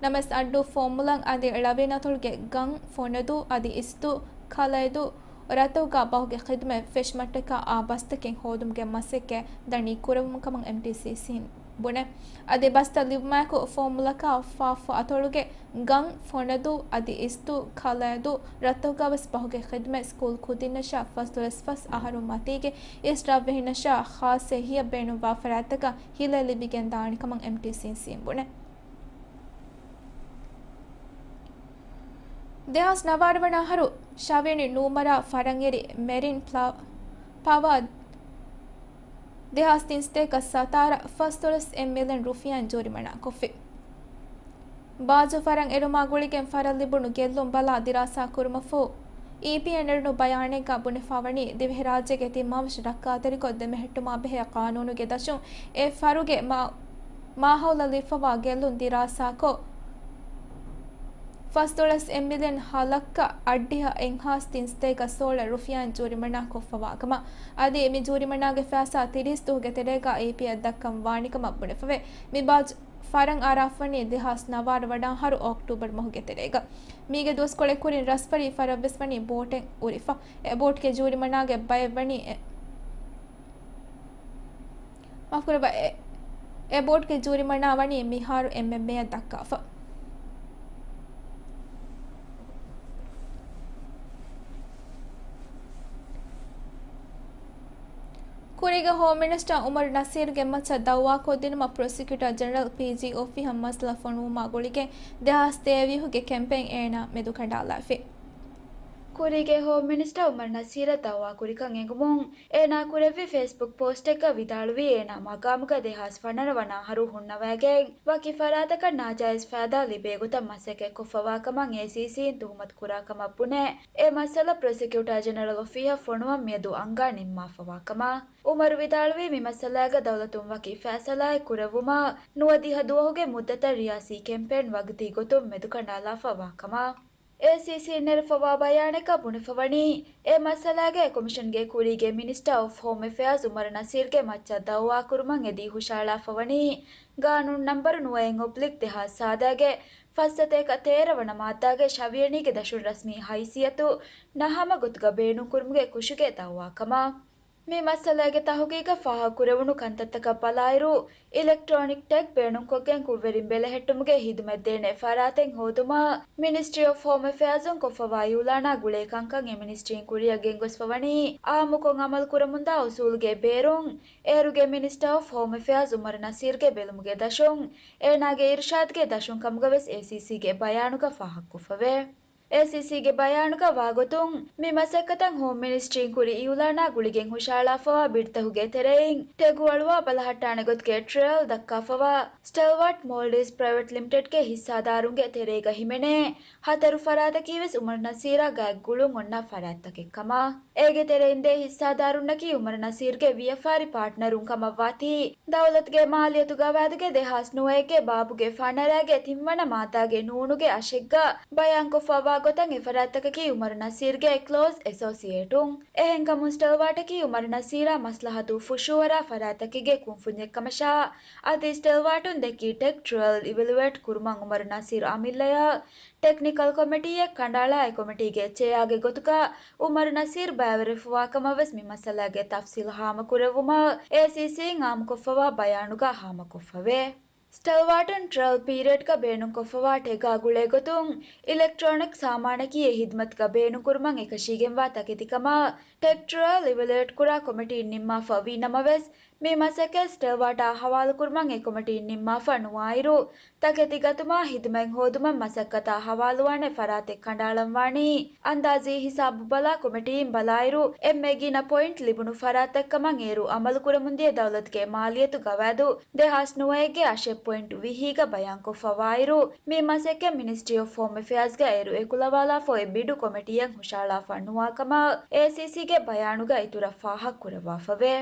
ނަމަވެސް އައްޑޫ ފޯމުލަން އަދި ޅަވިން އަތޮޅުގެ ގަން، ފޮނަދޫ އަދި އިސްތު، ކަލައިދޫ، ރަތަކުގަ ބަހުގެ ޚިދުމަތް ފެށުމަށްޓަކާ އާ ބަސްތަކެއް ހޯދުމުގެ މަސައްކަތް ދަނީ ކުރެވުމުން ކަމަށް އެމްޓީސީސީން ބުނޭ. އަދި ބަސްތައް ލިބުމާއެކު ފޯމުލަކާ ފާފަ އަތޮޅުގެ ގަން، ފޮނަދޫ އަދި އިސްތު، ކަލައިދޫ، ރަތަކުގަވެސް ބަހުގެ ޚިދުމަތް ސްކޫލް ކުދިންނަށާ ފަސްދޮޅަސް ފަސް އަހަރުން މަތީގެ އިސް ރަށްވެހިންނަށާ ޚާއްސަ އެހީއަށް ބޭނުންވާ ފަރާތްތަކަށް ހިލޭ ލިބިގެން ދާނެ ކަމަށް އެމްޓީސީސީން ބުނޭ. ދެހާސް ނަވާރަ ވަނަ އަހަރު ޝަވިޔަނި ނޫމަރާ ފަރަންއެރި މެރިން ޕްލާ-، ޕަވާ ދެހާސް ތިންސަތޭކަ ސަތާރަ ފަސްދޮޅަސް އެއް މިލިއަން ރުފިޔާއިން ޖޫރިމަނާ ކޮށްފި. ބާޖު ފަރަން އެރުމާ ގުޅިގެން ފަރަށް ލިބުނު ގެއްލުން ބަލާ ދިރާސާ ކުރުމަށްފަހު، އީޕީއަށް ނެރުނު ބަޔާނެއްގަ ބުނެފަވަނީ، ދިވެހިރާއްޖޭގެ ތިން މާވަށަށް ރައްކާތެރިކޮށް ދެމެހެއްޓުމާ ބެހޭ ޤާނޫނުގެ ދަށުން އެ ފަރުގެ މާ-، މާހައުލަށް ލިބިފަވާ ގެއްލުން ދިރާސާކޮށް، ފަސްދޮޅަސް އެއް މިލިއަން ހަލައްކަ އަށްޑިހަ އެއްހާސް ތިންސަތޭކަ ސޯޅަ ރުފިޔާއިން ޖޫރިމަނާ ކޮށްފަވާ ކަމަށް. އަދި މި ޖޫރިމަނާގެ ފައިސާ ތިރީސް ދުވަހުގެ ތެރޭގަ އީޕީއަށް ދައްކަން ވާނެ ކަމަށް ބުނެފަވޭ. މި ބާޖު ފަރަން އަރާފަވަނީ ދެހާސް ނަވާރަ ވަނަ އަހަރު އޮކްޓޫބަރު މަހުގެ ތެރޭގަ. މީގެ ދުވަސްކޮޅެއް ކުރިން ރަސްފަރީ ފަރަށްވެސް ވަނީ ބޯޓެއް އުރިފަ. އެ ބޯޓްގެ ޖޫރިމަނާގެ ބައެއް ވަނީ އެ-، މާފުކުރައްވާ، އެ-، އެ ބޯޓްގެ ޖޫރިމަނާ ވަނީ މިހާރު އެންމެ މޭއަށް ދައްކާފަ. ކުރީގެ ހޯމް މިނިސްޓަރ އުމަރު ނަސީރުގެ މައްޗަށް ދައުވާކޮށްދިނުމަށް ޕްރޮސިކިއުޓަރ ޖެނެރަލް ޕީޖީ އޮފީހަށް މައްސަލަ ފޮނުވުމާ ގުޅިގެން ދެހާސް ތޭވީހުގެ ކެމްޕޭން އޭނާ މެދުކަނޑާލާފި. ކުރީގެ ހޯމް މިނިސްޓަރ އުމަރު ނަސީރަށް ދައުވާކުރިކަން އެނގުމުން، އޭނާ ކުރެއްވި ފޭސްބުކް ޕޯސްޓެއްގަ ވިދާޅުވީ، އޭނާ މަގާމުގަ ދެހާސް ފަނަރަ ވަނަ އަހަރު ހުންނަވައިގެން ވަކި ފަރާތަކަށް ނާޖާއިޒް ފައިދާ ލިބޭ ގޮތަށް މަސައްކަތް ކޮށްފަވާ ކަމަށް އޭސީސީން ތުހުމަތު ކުރާ ކަމަށް ބުނޭ. އެ މައްސަލަ ޕްރޮސިކިއުޓާ ޖެނެރަލް އޮފީހަށް ފޮނުވަން މިއަދު އަންގާ ނިންމާފަވާ ކަމަށް. އުމަރު ވިދާޅުވީ، މި މައްސަލާގަ ދައުލަތުން ވަކި ފައިސަލާއެއް ކުރެއްވުމަށް ނުވަދިހަ ދުވަހުގެ މުއްދަތަށް ރިޔާސީ ކެމްޕޭން ވަގުތީ ގޮތުން މެދުކަނޑާލާފަވާ ކަމަށް. އޭސީސީން ނެރެފަވާ ބަޔާނެއްގަ ބުނެފަވަނީ، އެ މައްސަލާގައި ކޮމިޝަންގެ ކުރީގެ މިނިސްޓަރ އޮފް ހޯމް އެފެއާޒް އުމަރު ނަސީރްގެ މައްޗަށް ދައުވާކުރުމަށް އެދީ ހުށައަޅާފަވަނީ، ގާނޫނު ނަންބަރު ނުވައެއް އޮބްލިކް ދެހާސް ސާދައިގެ ފަސްސަތޭކަ ތޭރަ ވަނަ މާއްދާގެ ޝަވިޔަނީގެ ދަށުން ރަސްމީ ހައިސިއްޔަތު ނަހަމަ ގޮތުގަ ބޭނުންކުރުމުގެ ކުށުގެ ދައުވާ ކަމަށް. މި މައްސަލައިގެ ތަހުގީގަށް ފާހަގަކުރެވުނު ކަންތައްތަކަށް ބަލާއިރު، އިލެކްޓްރޯނިކް ޓެގް ބޭނުންކޮށްގެން ކުށްވެރިން ބެލެހެއްޓުމުގެ ހިދުމަތް ދޭނެ ފަރާތެއް ހޯދުމަށް މިނިސްޓްރީ އޮފް ހޯމް އެފެއާޒުން ކޮށްފަވާ އިއުލާނާ ގުޅޭ ކަންކަން އެ މިނިސްޓްރީން ކުރިއަށް ގެންގޮސްފަވަނީ އާއްމުކޮށް އަމަލު ކުރަމުންދާ އުސޫލުގެ ބޭރުން. އޭރުގެ މިނިސްޓަރ އޮފް ހޯމް އެފެއާޒް އުމަރު ނަސީރްގެ ބެލުމުގެ ދަށުން، އޭނާގެ އިރުޝާދްގެ ދަށުން ކަމުގަވެސް އޭސީސީގެ ބަޔާނުގަ ފާހަގަކޮށްފަވޭ. އޭސީސީގެ ބަޔާނުގަ ވާގޮތުން، މި މަސައްކަތަށް ހޯމް މިނިސްޓްރީން ކުރި އިއުލާނާ ގުޅިގެން ހުށައަޅާފަވާ ބިޑްތަކުގެ ތެރެއިން ޓެގު އަޅުވާ ބަލަހައްޓާނެ ގޮތުގެ ޓްރަޔަލް ދައްކާފަވާ، ސްޓެލްވާޓް މޯލްޑިވްސް ޕްރައިވެޓް ލިމިޓެޑްގެ ހިއްސާދާރުންގެ ތެރޭގަ ހިމެނޭ ހަތަރު ފަރާތަކީވެސް އުމަރު ނަސީރާ ގާތް ގުޅުން އޮންނަ ފަރާތްތަކެއް ކަމަށް. އޭގެ ތެރެއިން ދޭ ހިއްސާދާރުންނަކީ އުމަރު ނަސީރްގެ ވިޔަފާރި ޕާޓްނަރުން ކަމަށްވާތީ، ދައުލަތުގެ މާލިޔަތު ގަވާއިދުގެ ދެހާސް ނުވައެއްގެ ބާބުގެ ފަނަރައިގެ ތިންވަނަ މާއްދާގެ ނޫނުގެ އަށެއްގަ ބަޔާންކޮށްފައިވާ ގޮތަށް އެ ފަރާތްތަކަކީ އުމަރު ނަސީރްގެ ކްލޯސް އެސޯސިއޭޓުން. އެހެންކަމުން ސްޓެލްވާޓަކީ އުމަރު ނަސީރާ މަސްލަހަތު ފުށުއަރާ ފަރާތްތަކެއްގެ ކުންފުންޏެއް ކަމަށާ، އަދި ސްޓެލްވާޓުން ދެއްކީ ޓެގް ޓްރަޔަލް އިވެލުއޭޓް ކުރުމަށް އުމަރު ނަސީރު އަމިއްލަޔަށް ޓެކްނިކަލް ކޮމިޓީއެއް ކަނޑައަޅާ، އެ ކޮމިޓީގެ ޗެއާގެ ގޮތުގަ އުމަރު ނަސީރް ބައިވެރިވެފަވާ ކަމަށް ވެސް މި މައްސަލާގެ ތަފްސީލް ހާމަކުރެއްވުމަށް އޭސީސީން އާއްމުކޮށްފަވާ ބަޔާނުގަ ހާމަކޮށްފަވޭ. ސްޓެލްވާޓުން ޓްރަޔަލް ޕީރިއަޑްގަ ބޭނުންކޮށްފަވާ ޓެގާ ގުޅޭ ގޮތުން، އިލެކްޓްރޯނިކް ސާމާނަކީ އެ ހިދުމަތުގަ ބޭނުންކުރުމަށް އެކަށީގެންވާ ތަކެތި ކަމަށް ޓެކް ޓްރަޔަލް އިވެލުއޭޓް ކުރާ ކޮމިޓީން ނިންމާފަ ވީ ނަމަވެސް، މި މަސައްކަތް ސްޓެލްވާޓާ ހަވާލުކުރުމަށް އެ ކޮމިޓީން ނިންމާފަ ނުވާއިރު، ތަކެތި ގަތުމާ ހިދުމަތް ހޯދުމަށް މަސައްކަތާ ހަވާލުވާނެ ފަރާތެއް ކަނޑައަޅަންވާނީ، އަންދާޒީ ހިސާބު ބަލާ ކޮމިޓީން ބަލާއިރު، އެންމެ ގިނަ ޕޮއިންޓް ލިބުނު ފަރާތްތައް ކަމަށް އޭރު އަމަލުކުރަމުންދިޔަ ދައުލަތުގެ މާލިޔަތު ގަވާއިދު ދެހާސް ނުވައެއްގެ އަށެއް ޕޮއިންޓް ވިހީގަ ބަޔާންކޮށްފަވާއިރު، މި މަސައްކަތް މިނިސްޓްރީ އޮފް ހޯމް އެފެއާޒްގަ އޭރު އެކުލަވާލާފަ އޮތް ބިޑު ކޮމިޓީއެއް ހުށައަޅާފަ ނުވާ ކަމަށް އޭސީސީގެ ބަޔާނުގަ އިތުރަށް ފާހަގަކުރައްވާފަވޭ.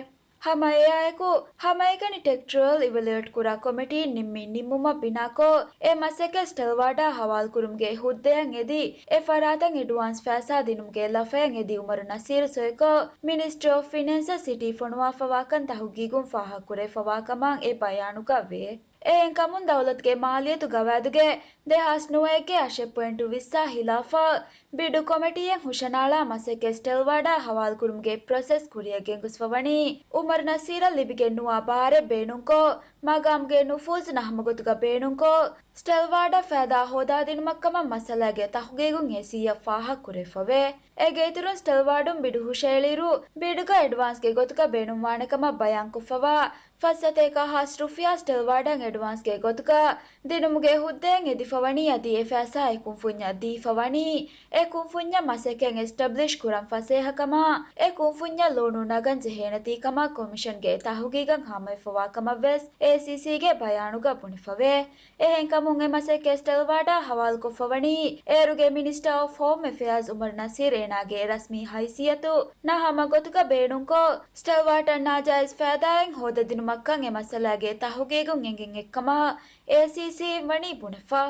ހަމަ އެއާއެކު، ހަމައެކަނި ޓެކް ޓްރަޔަލް އިވެލުއޭޓް ކުރާ ކޮމިޓީން ނިންމި ނިންމުމަށް ބިނާކޮށް، އެ މަސައްކަތް ސްޓެލްވާޑާ ހަވާލުކުރުމުގެ ހުއްދަޔަށް އެދި، އެ ފަރާތަށް އެޑްވާންސް ފައިސާ ދިނުމުގެ ލަފަޔަށް އެދި އުމަރު ނަސީރު ސޮއިކޮށް، މިނިސްޓްރީ އޮފް ފިނޭންސަށް ސިޓީ ފޮނުވާފަވާކަން ތަހުގީގުން ފާހަގަކުރެވިފަވާ ކަމަށް އެ ބަޔާނުގަ ވޭ. އެހެންކަމުން ދައުލަތުގެ މާލިޔަތު ގަވާއިދުގެ ދެހާސް ނުވައެއްގެ އަށެއް ޕޮއިންޓު ވިއްސާ ހިލާފަށް، ބިޑު ކޮމިޓީއެއް ހުށަނާޅާ މަސައްކަތް ސްޓެލްވާޑާ ހަވާލުކުރުމުގެ ޕްރޮސެސް ކުރިއަށް ގެންގޮސްފަވަނީ، އުމަރު ނަސީރަށް ލިބިގެން ނުވާ ބާރެއް ބޭނުންކޮށް، މަގާމްގެ ނުފޫޒު ނަހަމަގޮތުގަ ބޭނުންކޮށް، ސްޓެލްވާޑަށް ފައިދާ ހޯދާދިނުމަށްކަމަށް މައްސަލާގެ ތަހުގީގުން އޭސީއަށް ފާހަގަކުރެވިފަވޭ. އޭގެ އިތުރުން ސްޓެލްވާޑުން ބިޑު ހުށައެޅިއިރު، ބިޑުގަ އެޑްވާންސްގެ ގޮތުގަ ބޭނުންވާނެކަމަށް ބަޔާންކޮށްފަވާ، ފަސް ސަތޭކަ ހާސް ރުފިޔާ ސްޓެލްވާޑަށް އެޑްވާންސްގެ ގޮތުގަ ދިނުމުގެ ހުއްދައިން އެދިފަވަނީ އަދި އެ ފައިސާ އެ ކުންފުންޏަށް ދީފަވަނީ، އެ ކުންފުންޏަށް މަސައްކަތް އެސްޓަބްލިޝް ކުރަން ފަސޭހަކަމާ، އެ ކުންފުންޏަށް ލޯނު ނަގަން ޖެހޭނެތީ ކަމަށް ކޮމިޝަންގެ ތަހުގީގަށް ހާމަވެފަވާ ކަމަށްވެސް އޭސީސީގެ ބަޔާނުގަ ބުނެފަވޭ. އެހެންކަމުން އެ މަސައްކަތް ސްޓެލްވާޑާ ހަވާލުކޮށްފަވަނީ، އޭރުގެ މިނިސްޓަރ އޮފް ހޯމް އެފެއާޒް އުމަރު ނަސީރް އޭނާގެ ރަސްމީ ހައިސިއްޔަތު ނަހަމަގޮތުގަ ބޭނުންކޮށް، ސްޓެލްވާޓަށް ނާޖާއިޒް ފައިދާއެއް ހޯދަދިނުމަށްކަން އެ މައްސަލާގެ ތަހުގީގުން އެނގެން އެއްކަމަށް އޭސީސީއިން ވަނީ ބުނެފަ.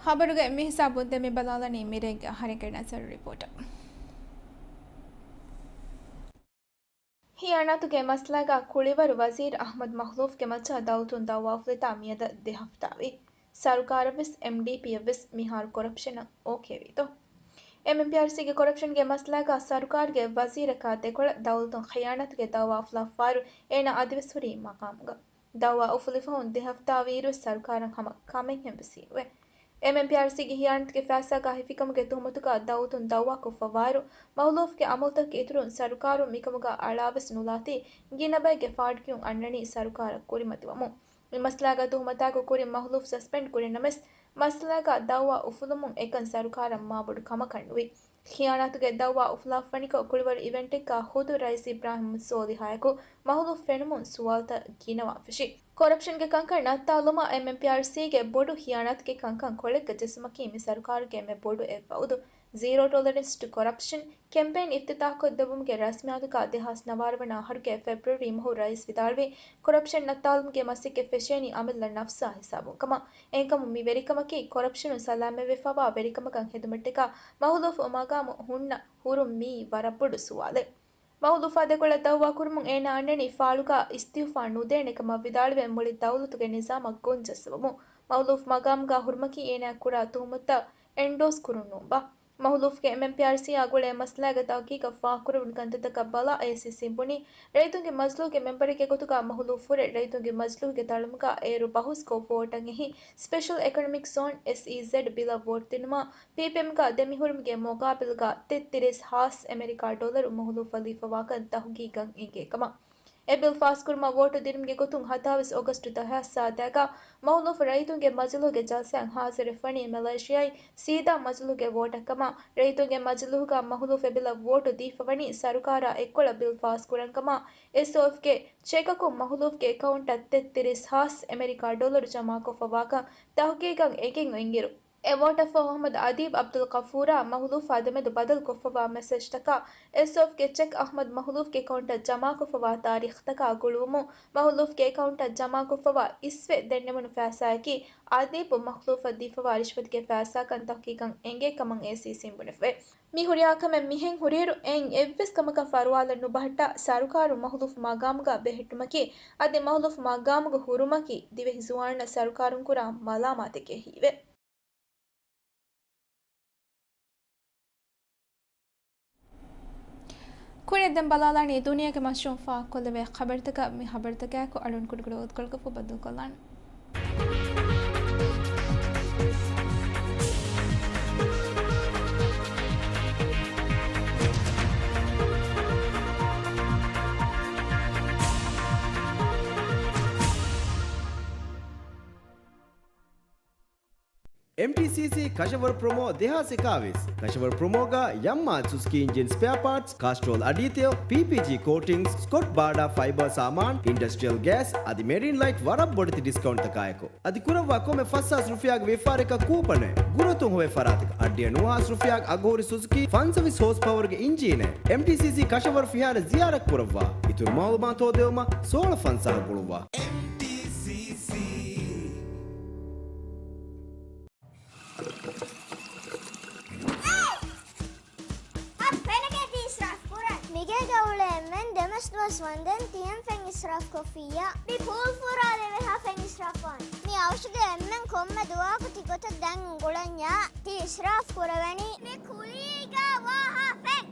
ޚަބަރުގެ މި ހިސާބުން ދެން މި ބަލާލަނީ މިރޭގެ އަހަރެންގެ ނަޒަރު ރިޕޯޓަށް. ހިޔާނާތުގެ މައްސަލާގަ ކުޅިވަރު ވަޒީރު އަޙްމަދު މަޚްލޫފްގެ މައްޗަށް ދައުލަތުން ދައުވާ އުފުލިތާ މިއަދަށް ދެ ހަފްތާވީ. ސަރުކާރަށްވެސް އެމްޑީޕީއަށްވެސް މިހާރު ކޮރަޕްޝަނަށް އޯކޭވީތޯ؟ އެމްއެމްޕީއާރްސީގެ ކޮރަޕްޝަންގެ މައްސަލާގަ ސަރުކާރުގެ ވަޒީރަކާ ދެކޮޅަށް ދައުލަތުން ޚިޔާނާތުގެ ދައުވާ އުފުލާފައިވާއިރު އޭނާ އަދިވެސް ހުރީ މަގާމުގަ. ދައުވާ އުފުލިފަހުން ދެ ހަފްތާވީއިރު ސަރުކާރަށް ހަމަ ކަމެއްހެން ވެސް ހީވޭ. އެމްއެމްޕީއާރްސީގެ ހިޔާނާތުގެ ފައިސާގަ ހިފިކަމުގެ ތުހުމަތުގަ ދައުލަތުން ދައުވާކޮށްފައިވާއިރު، މަޚްލޫފްގެ އަމަލުތަކަށް އިތުރުން ސަރުކާރުން މިކަމުގަ އަޅާވެސް ނުލާތީ، ގިނަ ބައެއްގެ ފާޑުކިޔުން އަންނަނީ ސަރުކާރަށް ކުރިމަތިވަމުން. މި މައްސަލާގަ ތުހުމަތާއެކު ކުރިން މަޚްލޫފް ސަސްޕެންޑް ކުރި ނަމަވެސް، މައްސަލާގަ ދައުވާ އުފުލުމުން އެކަން ސަރުކާރަށް މާބޮޑު ކަމަކަށް ނުވި. ޚިޔާނާތުގެ ދައުވާ އުފުލާފަނިކޮށް، ކުޅިވަރު އިވެންޓެއްގަ ޚުދު ރައީސް އިބްރާހިމް ސޯލިހާއެކު މަޚްލޫފް ފެނުމުން ސުވާލުތައް ގިނަވާން ފެށި. ކޮރަޕްޝަންގެ ކަންކަން ނައްތާލުމަށް އެމްއެމްޕީއާރްސީގެ ބޮޑު ޚިޔާނާތުގެ ކަންކަން ކޮޅެއްގަ ޖެއްސުމަކީ މި ސަރުކާރުގެ އެންމެ ބޮޑު އެއް ވައުދު. ޒީރޯ ޓޮލަރެންސް ޓު ކޮރަޕްޝަން ކެމްޕޭން އިފްތިތާޙްކޮށްދެއްވުމުގެ ރަސްމިއްޔާތުގަ ދެހާސް ނަވާރަ ވަނަ އަހަރުގެ ފެބްރުއަރީ މަހު ރައީސް ވިދާޅުވީ، ކޮރަޕްޝަން ނައްތާލުމުގެ މަސައްކަތް ފެށޭނީ އަމިއްލަ ނަފްސާ ހިސާބުން ކަމަށް. އެހެންކަމުން މި ވެރިކަމަކީ ކޮރަޕްޝަނުން ސަލާމަތްވެފައިވާ ވެރިކަމަކަށް ހެދުމަށްޓަކާ މަޚްލޫފް މަގާމު ހުންނަ ހުރުން މިއީ ވަރަށް ބޮޑު ސުވާލެއް. މަޚްލޫފާ ދެކޮޅަށް ދައުވާކުރުމުން އޭނާ އަންނަނީ ފާޅުގަ އިސްތިއުފާ ނުދޭނެ ކަމަށް ވިދާޅުވެ މުޅި ދައުލަތުގެ ނިޒާމަށް ގޮންޖައްސަވަމުން. މަޚްލޫފް މަގާމުގަ ހުރުމަކީ އޭނާ ކުރާ ތުހުމަތުތައް އެންޑޯސް ކުރުން ނޫންބާ. މަހުލޫފްގެ އެމްއެމްޕީއާރްސީއާ ގުޅޭ މަސްލައިގެ ތަހުގީގަށް ފާހަގަކުރެވުނު ކަންތައްތަކަށް ބަލާ އޭސީސީން ބުނީ، ރައްޔިތުންގެ މަޖިލީހުގެ މެމްބަރެއްގެ ގޮތުގަ މަހުލޫފް ހުރެ ރައްޔިތުންގެ މަޖިލީހުގެ ދަޅުމުގަ އޭރު ބަހުސްކޮށް ވޯޓަށް އެހި ސްޕެޝަލް އެކޮނޮމިކް ޒޯން، އެސްއީޒެޑް، ބިލަށް ވޯޓް ދިނުމަށް ޕީޕީއެމްގަ ދެމިހުރުމުގެ މަގާބިލްގަ ތެއްތިރީސް ހާސް އެމެރިކާ ޑޮލަރު މަހުލޫފަށް ލިބިފަވާކަން ތަހުގީގަށް އެނގޭ ކަމަށް. އެ ބިލް ފާސްކުރުމަށް ވޯޓު ދިނުމުގެ ގޮތުން ހަތާވީސް އޮގަސްޓު ދެހާސް ސާދައިގަ މަހުލޫފް ރައްޔިތުންގެ މަޖިލީހުގެ ޖަލްސާއަށް ހާޒިރުވެފަވަނީ މެލޭޝިޔާއިން ސީދާ މަޖިލީހުގެ ވޯޓަށް ކަމަށް. ރައްޔިތުންގެ މަޖިލީހުގަ މަހުލޫފް އެ ބިލަށް ވޯޓު ދީފަވަނީ ސަރުކާރާ އެއްކޮޅަށް ބިލް ފާސްކުރަން ކަމަށް. އެސްއޯއެފްގެ ޗެކަކުން މަހުލޫފްގެ އެކައުންޓަށް ތެއްތިރީސް ހާސް އެމެރިކާ ޑޮލަރު ޖަމާކޮށްފަވާކަން ތަހުގީގަށް އެނގެން އިންއިރު، އެ ވޯޓަށްފަހު އަޙްމަދު އަދީބް އަބްދުލް ޣަފޫރާ މަހުލޫފާ ދެމެދު ބަދަލުކޮށްފަވާ މެސެޖްތަކާ، އެސްއޯއެފްގެ ޗެކް އަޙްމަދު މަހުލޫފްގެ އެކައުންޓަށް ޖަމާކޮށްފަވާ ތާރީޚްތަކާ ގުޅުވުމުން، މަހުލޫފްގެ އެކައުންޓަށް ޖަމާކޮށްފަވާ އިސްވެ ދެންނެވުނު ފައިސާއަކީ، އަދީބު މަހުލޫފަށް ދީފަވާ ރިޝްވަތުގެ ފައިސާކަން ތަހުގީގަށް އެނގޭ ކަމަށް އޭސީސީން ބުނެފަވޭ. މި ހުރިހާ ކަމެއް މިހެން ހުރިއިރު، އެއިން އެއްވެސް ކަމަކަށް ފަރުވާލަން ނުބަހައްޓާ، ސަރުކާރުން މަހުލޫފް މަގާމުގަ ބެހެއްޓުމަކީ، އަދި މަހުލޫފް މަގާމުގަ ހުރުމަކީ، ދިވެހި ޒުވާންނަށް ސަރުކާރުން ކުރާ މަލާމާތެކޭ ހީވޭ. ކުރިއަށް ދެން ބަލާލާނީ ދުނިޔޭގެ މަސްރޫން ފާހަގަކޮށްލެވޭ ޚަބަރުތަކަށް. މި ޚަބަރުތަކާއެކު އަޅުން ކުޑަކުޑަ ވަގުތުކޮޅަކަށް ފުއްބައްދަލުކޮށްލާނަން. އެމްޓީސީސީ ކަށަވަރު ޕްރޮމޯ ދެހާސް އެކާވީސް. ކަށަވަރު ޕްރޮމޯގަ ޔަމްމާ ސުޒުކީ އިންޖިން ސްޕެއާ ޕާޓްސް، ކާސްޓްރޯލް އަޑީތެލް، ޕީޕީޖީ ކޯޓިންގްސް، ސްކޮޓް ބާޑާ ފައިބަރ ސާމާން، އިންޑަސްޓްރިއަލް ގޭސް އަދި މެރިން ލައިޓް ވަރަށް ބޮޑެތި ޑިސްކައުންޓްތަކާއެކު. އަދި ކުރައްވާ ކޮންމެ ފަސް ހާސް ރުފިޔާގެ ވިޔަފާރަކަށް ކޫޕަނެއް. ގުރުއަތުން ހޮވޭ ފަރާތަކަށް އައްޑިހަ ނުވަ ހާސް ރުފިޔާގެ އަގުހުރި ސުޒުކީ ފަންސަވީސް ހޯސް ޕަވަރގެ އިންޖީނެއް. އެމްޓީސީސީ ކަށަވަރު ފިހާރަ ޒިޔާރަތް ކުރައްވާ. އިތުރު މައުލޫމާތު ހޯދެވުމަށް ސޯޅަ ފަންސާހަށް ގުޅުއްވާ. އެމްޓީސީސީ. އަ، ފެނަކެތި އިސްރާފް ކުރަން. މިގޭގަ އުޅޭ އެންމެން ދެމަސް ދުވަސް ވަންދެން ތިޔަން ފެން އިސްރާފް ކޮށްފިއްޔާ. މި ޕޫލް ފުރާލެވޭ ހާ ފެން އިސްރާފް ވާން. މި އަވަށުގެ އެންމެން ކޮންމެ ދުވަހަކު ތިގޮތަށް ދަން އުނގުޅަންޏާ ތި އިސްރާފް ކުރެވެނީ. މި ކުލީގަ ވާހާ ފެން.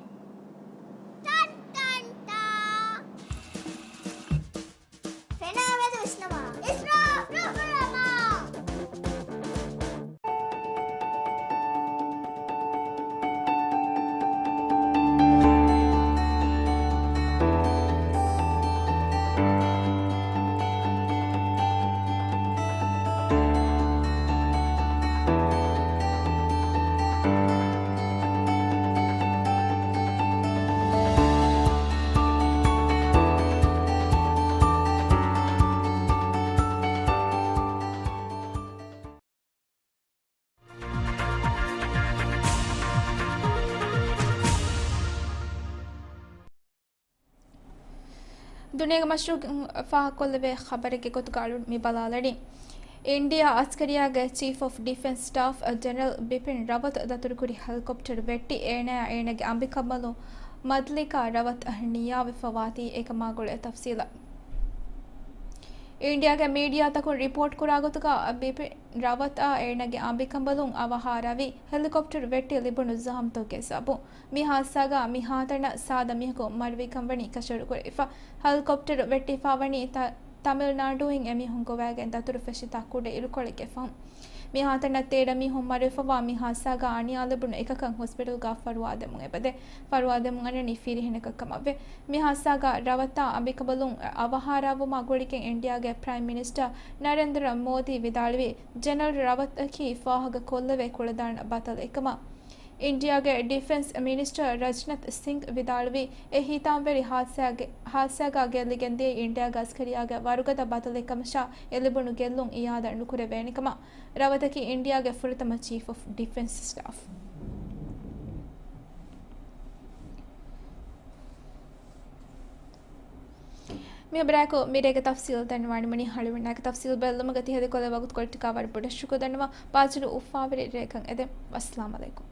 ޓަން ޓަން ޓާ. ފެނާ މެދު ވިސްނަމާ. އިސްރާފް ނުކުރަމާ. ދުނިޔޭގެ މަޝްރޫޢު ފާހަގަކޮށްލެވޭ ޚަބަރެއްގެ ގޮތުގަ އަޅުން މި ބަލާލަނީ. އިންޑިއާ އަސްކަރިއްޔާގެ ޗީފް އޮފް ޑިފެންސް ސްޓާފް ޖެނެރަލް ބިޕިން ރަވަތު ދަތުރުކުރި ހެލިކޮޕްޓަރު ވެއްޓި އޭނާއާ އޭނާގެ އަނބިކަނބަލުން މަލްލިކާ ރަވަތު ނިޔާވެފަވާތީ އެކަމާ ގުޅޭ ތަފްސީލަށް. އިންޑިއާގެ މީޑިއާތަކުން ރިޕޯޓް ކުރާ ގޮތުގަ ބިޕިން ރަވަތާ އޭނާގެ އަނބިކަނބަލުން އަވަހާރަވި ހެލިކޮޕްޓަރު ވެއްޓި ލިބުނު ޒަހަމަތުގެ ސަބަބުން. މި ހާދިސާގަ މި ހާތަނަށް ސާދަ މީހަކު މަރުވިކަން ވަނީ ކަށަވަރު ކުރެވިފަ. ހެލިކޮޕްޓަރު ވެއްޓިފަ ވަނީ ތަ-، ތަމިލްނާޑޫއިން އެމީހުން ގޮވައިގެން ދަތުރު ފެށިތާ ކުޑަ އިރުކޮޅެއްގެ ފަހުން. މި ހާތަނަށް ތޭރަ މީހުން މަރުވެފަވާ މި ހާދިސާގަ އަނިޔާ ލިބުނު އެކަކަށް ހޮސްޕިޓަލްގަ ފަރުވާދެމުން އެބަދޭ. ފަރުވާދެމުން އަންނަނީ ފިރިހެނަކަށް ކަމަށްވެ. މި ހާދިސާގަ ރަވަތާ އަނބިކަނބަލުން އަވަހާރަވުމާ ގުޅިގެން އިންޑިއާގެ ޕްރައިމް މިނިސްޓަރ ނަރެންދްރަ މޯދީ ވިދާޅުވީ، ޖެނެރަލް ރަވަތަކީ ފާހަގަ ކޮށްލެވޭ ކުޅަދާނަ ބަތަލެއް ކަމަށް. އިންޑިއާގެ ޑިފެންސް މިނިސްޓަރ ރަޖްނަތް ސިންގް ވިދާޅުވީ، އެ ހިތާމަވެރި ހާދިސާގެ، ހާދިސާގަ ގެއްލިގެންދިޔައީ އިންޑިއާގެ އަސްކަރިއްޔާގެ ވަރުގަދަ ބަތަލެއް ކަމަށާ، އެ ލިބުނު ގެއްލުން އިއާދަ ނުކުރެވޭނެ ކަމަށް. ރަވަތަކީ އިންޑިއާގެ ފުރަތަމަ ޗީފް އޮފް ޑިފެންސް ސްޓާފް. މި ޚަބަރާއެކު މިރޭގެ ތަފްސީލް ދަންނަވާނަމަނީ. އަޅުގަނޑުމެންނާއެކު ތަފްސީލް ބެއްލުމުގަ ތިހެދިކޮށްލެވޭ ވަގުތުކޮޅަށްޓަކާ ވަރަށް ބޮޑަށް ޝުކުރު ދަންނަވަން. ބާޒަރު އުފާވެރި ރެއަކަށް އެދެން. ވައްސަލާމް ޢަލައިކުމް.